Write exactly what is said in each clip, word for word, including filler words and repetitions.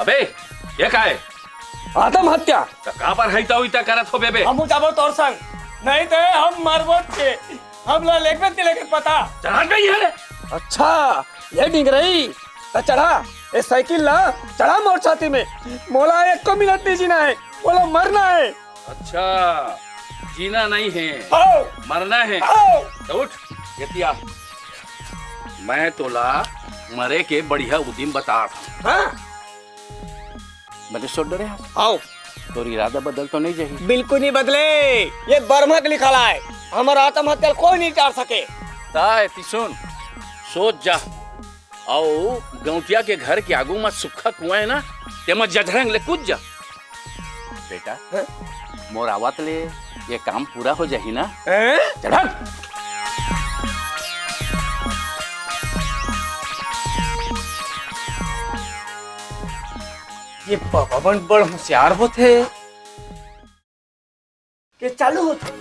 अबे, ये का है? आत्महत्या। त काबर हइता उइता करत हो बे? हम जाबो तोर संग, नहीं ते हम मरबो के। हम ला लेगबे ती लेके पता। चढ़ा बे ये ले। अच्छा, ये डिंगरई, त चढ़ा, ए साइकिल ला चढ़ा मोर छाती में। मोला एको मिनट नहीं जीना है, मोला मरना है। अच्छा, जीना नहीं है, हाँ। मरना है। हाँ। त उठ, एती आ। मैं तोला मरे के बढ़िया उदिम बतात हूँ। हाँ। बने सोच डरे हस? आओ। तोर इरादा बदल तो नहीं जाही? बिल्कुल नहीं बदले। ये बर्मा के लिखल आय, हमर आत्महत्या ल कोई नहीं टार सके। ताय तिसुन, सोच जा। अउ गौंटिया के घर के आगू म सुक्खा कुआं है ना, तेमा जझरंग ले कूद जा। बेटा, हाँ? मोर आवत ले ये काम पूरा हो जाही ना? हैं? चल भाग। ये बाबा मन बड़ होशियार होथे। के चालू होथे।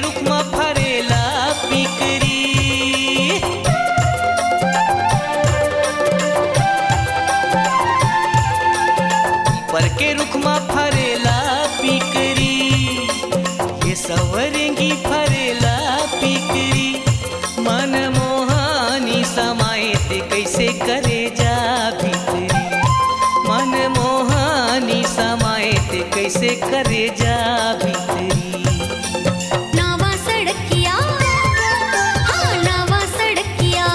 रुख म फरेला पिकरी, पीपर के रुख म फरेला पिकरी, ये सवरेंगी फरेला पिकरी। मन मोहनी समाए ते कइसे करे जा भीतरी, मन मोहनी समाए ते कइसे करे जा भीतरी। नवा सड़किया, हाँ, नवा सड़किया,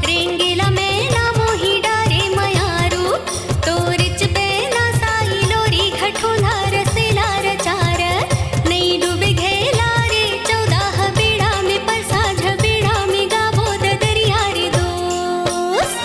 रेंगेला मैना मोही डारे मयारू, तोरेच बेना साई लोरी घटोंधार सेलार चार, नई डूबे घेला रे चौदह बेड़ा में, परसाझ बेड़ा में गाबो ददरिया रे दोस्त।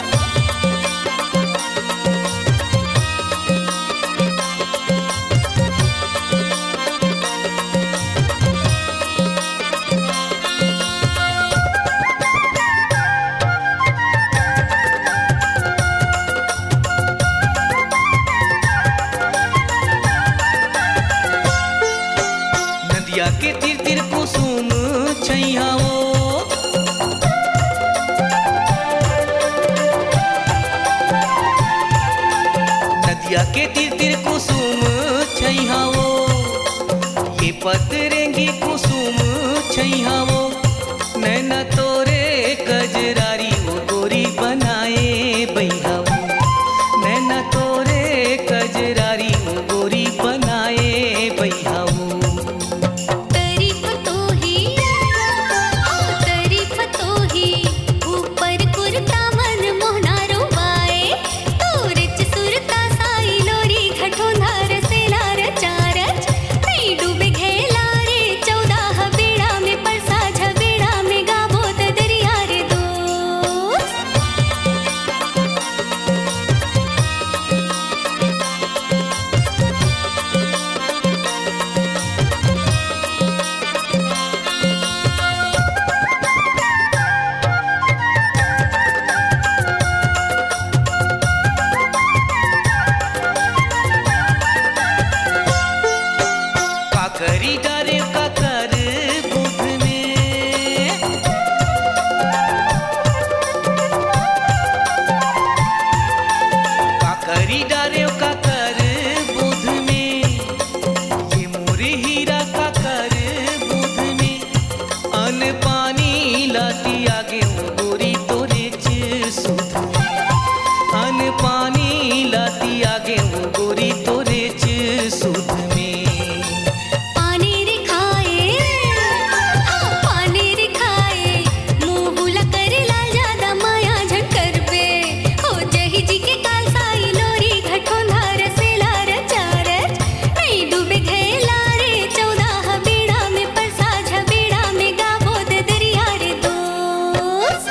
नदिया के तीर तीर कुसुम छैया ओ, नदिया के तीर तीर कुसुम छैया ओ, ये पतरेंगी कुसुम छैया ओ, नैना तोरे कजरारी ओ गोरी बनाए बइहा ओ, नैना तोरे कजरारी ओ गोरी बनाए बइहा ओ। तारीफ तो ही, ओ तारीफ तो ही, ऊपर कुर्ता मन मोहना रोवाए, तोरेच सुरता साई लोरी घटोंधार सेलार चारच, नई डूबे घेला रे चौदह बेड़ा में, परसाझ बेड़ा में गाबो ददरिया रे दोस्त। काकरी डारे काकर बुध में, काकरी डारे काकर बुध में, ये मोरे हीरा काकर बुध में, अन पानी लाती आगे वो गोरी तोरेच सुध में, अन पानी लाती आगे वो गोरी तोरेच सुध में। पानी रे खाए, हाँ, पानी रे खाए, मुँह बुला करे लाल जादा मया झन करबे। हो जही जी के काल साई लोरी घटोंधार सेलार चारच, नई डूबे घेला रे चौदह बेड़ा में, परसाझ बेड़ा में गाबो ददरिया रे दोस्त।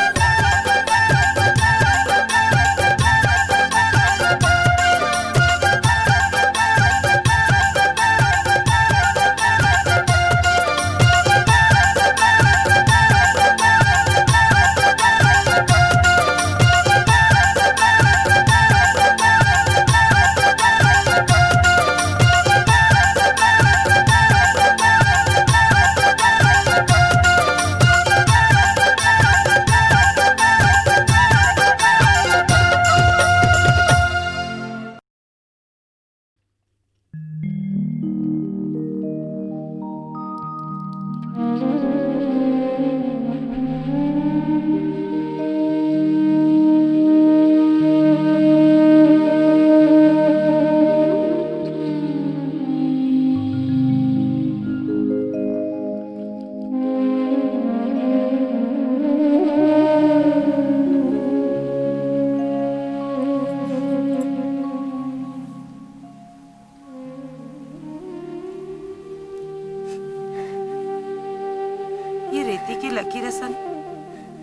ये रेती के लकीर असन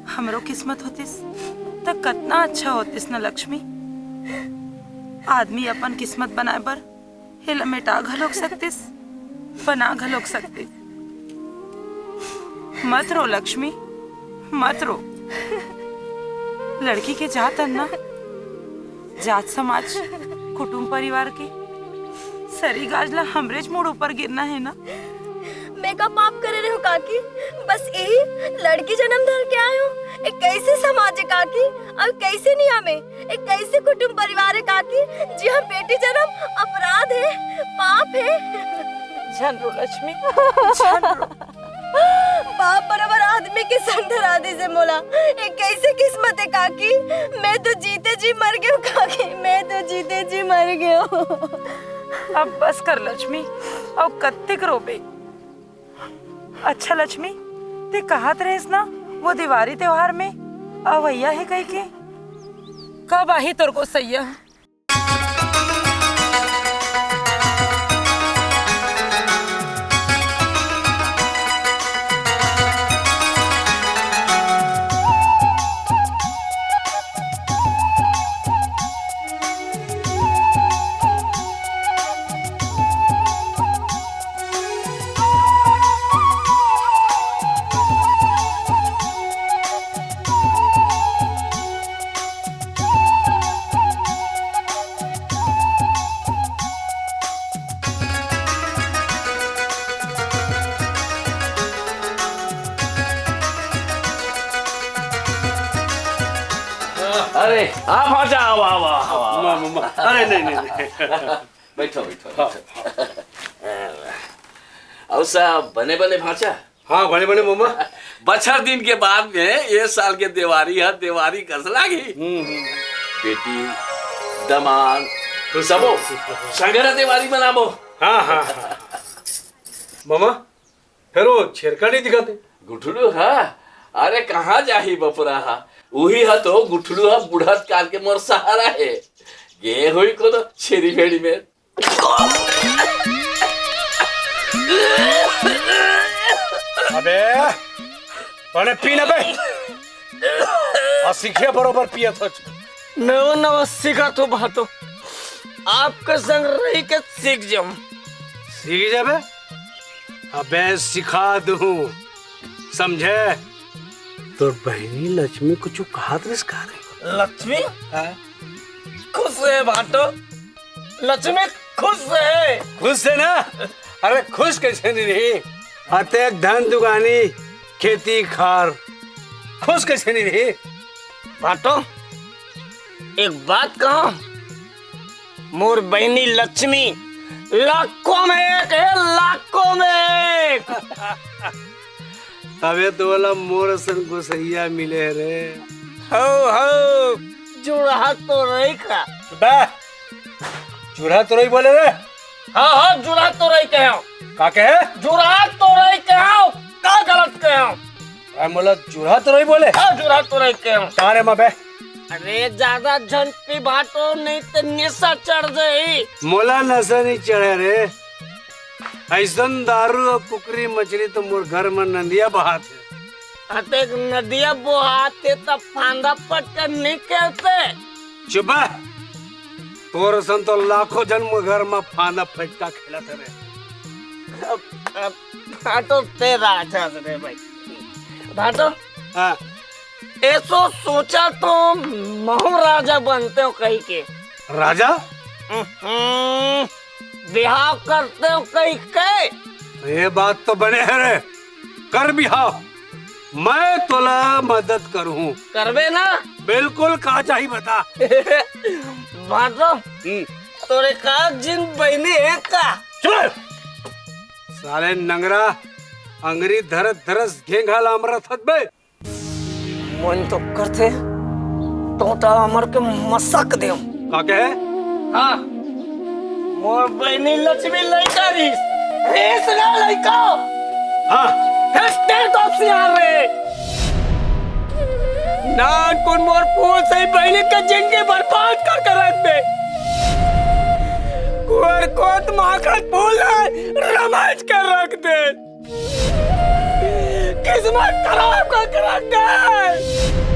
हमरो किस्मत होतिस, त कतना अच्छा होतिस न लक्ष्मी। आदमी अपन किस्मत बनाए बर एला मेटा घलोक सकतिस, बना घलोक सकतिस। मत रो लक्ष्मी, मत रो। लड़की के जात अन ना, जात समाज, कुटुम परिवार के सरी गाज ला हमरेच मुड़ ऊपर गिरना हे ना। मैं का पाप करे रहे हो काकी? बस यही लड़की जन्म धर के आए हो। ए कैसे समाज है काकी? और कैसे नियम है? ए कैसे कुटुंब परिवार है काकी? जी हाँ, बेटी जन्म अपराध है, पाप है। झन रो लक्ष्मी, झन रो। बाप बराबर आदमी के संग धरा दे से मोला। ए कैसे किस्मत है काकी? मैं तो जीते जी मर गयो काकी, मैं तो जीते जी मर गयो। अब बस कर लक्ष्मी, अब कत्तिक रोबे। अच्छा लक्ष्मी, ते कहत रहेस ना, वो देवारी त्योहार में अवैया है कहिके? कब आही तोर गोसैया? अरे, आओ भांचा, आओ, आओ, आओ, आओ, आओ। म-, म-, म-, अरे, नहीं, नहीं, नहीं। बैठो, बैठो, हाँ। बैठो। अउ सब बने, बने भांचा? हाँ, बने, बने, ममा। बछर दिन के बाद में ये साल के देवारी ह, देवारी कस लागी। हम्म, हम्म। बेटी, दमाद, खुश सबो, खुश, खुश। संघरा देवारी मनाबो। हाँ, हाँ, हाँ। ममा, फेर वो छेरका नहीं दिखत हे। गुठलू ह? अरे, कहाँ जाही बपुरा ह? उही ह तो गुठलू ह, बुढ़त काल के मोर सहारा हे। गे होई कोनो छेरी भेड़ी में। अबे, बने पी ना बे। अउ सीखिया बरोबर पियत हच। नवा नवा सीखत हो भाटो, आपके संग रही के सीख जाऊं। सीख जाबे? अबे सिखा दूं, समझे? तोर बहिनी लक्ष्मी कुछ कहत रहिस का रे? लक्ष्मी? हाँ? खुश हे भाटो, लक्ष्मी खुश हे। खुश हे ना? अरे खुश कैसे नहीं रही? अतेक धन दुकानी, खेती खार, खुश कैसे नहीं रही? भाटो, एक बात कहा, मोर बहिनी लक्ष्मी लाखों में एक हे, लाखों में एक। तबे तो बोला मोर असन गोसैया मिले रे। हो, हो, जुड़हा तो रही का। बे, जुड़हा तो रही बोले रे। हाँ, हाँ, जुड़हा तो रही कहे हो। का कहे? जुड़हा तो रही कहे हो। का गलत कहे हो? अरे मोला जुड़हा तो रही बोले। हाँ, जुड़हा तो रही कहे हो। का रे माँ बे? अरे, ज्यादा झन पी भाटो, नहीं तो निशा चढ़ जाही। मोला नशा नहीं चढ़े रे। ऐसन दारू अउ कुकरी मछली तो मोर घर में नदिया बहात हे। अतेक नदिया बोहात हे त फांदा फटका नहीं खेलते। चुप बे। तोर सन तो लाखों जन मोर घर में फांदा फटका खेलत हे रे। अब, अब भाटो ते राजा रे भाई। भाटो, हाँ। ऐसो सोचा तो महू राजा बनते हो कही के। राजा? हम्म, बिहाव करते हो कही के। ये बात तो बने है रे, कर बिहाव, मैं तोला मदद करूँ। करबे ना? बिल्कुल, का चाही बता। भाटो, हम्म। तोरे का जिन बहिनी हे का? चुप! साले नंगरा, अंगरी धरत धरस घेंघा लामरत हत बे। मन तो करथे, टोंटा अमर के मसक देव। का कहे? हाँ, मोर बहिनी लक्ष्मी लइका रिस। रिस ना लइका। हाँ। हेस्टे तो सियार रे। नानकुन मोर फूल सही बहिनी के जिंदगी बर्बाद करके रख दे। कुंवर कोत माखन फूल है, रमाज कर रख दे। किस्मत खराब करके रख दे।